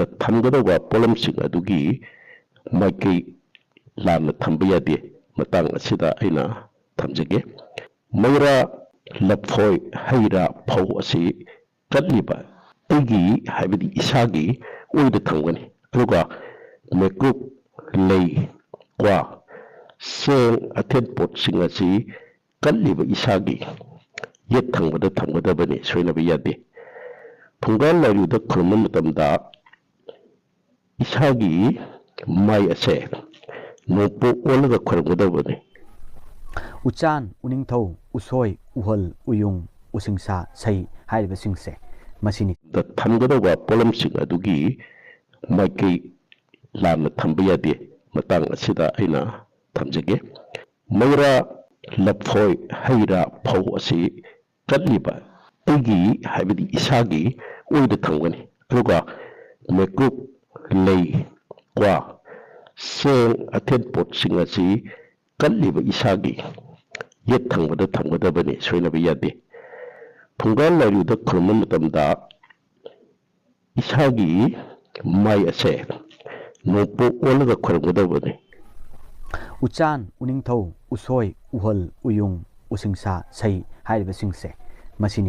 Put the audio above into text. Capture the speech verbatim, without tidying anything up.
ꯊꯝꯒꯗꯧꯕ ꯄꯣꯠꯂꯝꯁꯤꯡ ꯑꯗꯨꯒꯤ ꯃꯥꯏꯀꯩ ꯂꯥꯟꯅ ꯊꯝꯕ ꯌꯥꯗꯦ꯫ ꯃꯇꯥꯡ ꯑꯁꯤꯗ ꯑꯩꯅ ꯊꯝꯖꯒꯦ꯫ ꯃꯩꯔꯥ, ꯂꯐꯣꯏ, ꯍꯩ ꯔꯥ, ꯐꯧ ꯑꯁꯤ ꯀꯠꯂꯤꯕ ꯑꯩꯒꯤ, ꯍꯥꯏꯕꯗꯤ ꯏꯁꯥꯒꯤ ꯑꯣꯏꯅ ꯊꯝꯒꯅꯤ꯫ ꯑꯗꯨꯒ ꯃꯩꯀꯨꯞ, ꯂꯩ, ꯀ꯭ꯋꯥ, ꯆꯦꯡ, ꯑꯊꯦꯟ ꯄꯣꯠꯁꯤꯡ ꯑꯁꯤ ꯀꯠꯂꯤꯕ ꯏꯁꯥꯒꯤ ꯌꯦꯠ ꯊꯪꯕꯗ ꯊꯝꯒꯗꯕꯅꯤ, ꯁꯣꯏꯅꯕ ꯌꯥꯗꯦ꯫ ꯐꯨꯡꯒꯥ ꯂꯥꯏꯔꯨꯗ ꯈꯨꯔꯨꯝꯕ ꯃꯇꯝꯗ ꯏꯁꯥꯒꯤ ꯃꯥꯏ ꯑꯁꯦ ꯅꯣꯡꯄꯣꯛ ꯑꯣꯜꯂꯒ ꯈꯨꯔꯨꯝꯒꯗꯕꯅꯤ꯫ ꯎꯆꯥꯟ, ꯎꯅꯤꯡꯊꯧ, ꯎꯁꯣꯏ, ꯎꯍꯜ, ꯎꯌꯨꯡ, ꯎꯁꯤꯡꯁꯥ, ꯁꯩ ꯍꯥꯏꯔꯤꯕꯁꯤꯡꯁꯦ ꯃꯁꯤꯅꯤ꯫ ꯗ ꯊꯝꯒꯗꯧꯕ ꯄꯣꯠꯂꯝꯁꯤꯡ ꯑꯗꯨꯒꯤ ꯃꯥꯏꯀꯩ ꯂꯥꯟꯅ ꯊꯝꯕ ꯌꯥꯗꯦ꯫ ꯃꯇꯥꯡ ꯑꯁꯤꯗ ꯑꯩꯅ ꯊꯝꯖꯒꯦ꯫ ꯃꯩꯔꯥ, ꯂꯐꯣꯏ, ꯍꯩ ꯔꯥ, ꯐꯧ ꯑꯁꯤ ꯀꯠꯂꯤꯕ ꯑꯩꯒꯤ, ꯍꯥꯏꯕꯗꯤ ꯏꯁꯥꯒꯤ ꯑꯣꯏꯅ ꯊꯝꯒꯅꯤ꯫ ꯑꯗꯨꯒ ꯃꯩꯀꯨꯞ, ꯂꯩ, ꯀ꯭ꯋꯥ, ꯆꯦꯡ, ꯑꯊꯦꯟ ꯄꯣꯠꯁꯤꯡ ꯑꯁꯤ ꯀꯠꯂꯤꯕ ꯏꯁꯥꯒꯤ ꯌꯦꯠ ꯊꯪꯕꯗ ꯊꯝꯒꯗꯕꯅꯤ, ꯁꯣꯏꯅꯕ ꯌꯥꯗꯦ꯫ ꯐꯨꯡꯒꯥ ꯂꯥꯏꯔꯨꯗ ꯈꯨꯔꯨꯝꯕ ꯃꯇꯝꯗ ꯏꯁꯥꯒꯤ ꯃꯥꯏ ꯑꯁꯦ ꯅꯣꯡꯄꯣꯛ ꯑꯣꯜꯂꯒ ꯈꯨꯔꯨꯝꯒꯗꯕꯅꯤ꯫ ꯎꯆꯥꯟ, ꯎꯅꯤꯡꯊꯧ, ꯎꯁꯣꯏ, ꯎꯍꯜ, ꯎꯌꯨꯡ, ꯎꯁꯤꯡꯁꯥ, ꯁꯩ ꯍꯥꯏꯔꯤꯕꯁꯤꯡꯁꯦ ꯃꯁꯤꯅꯤ꯫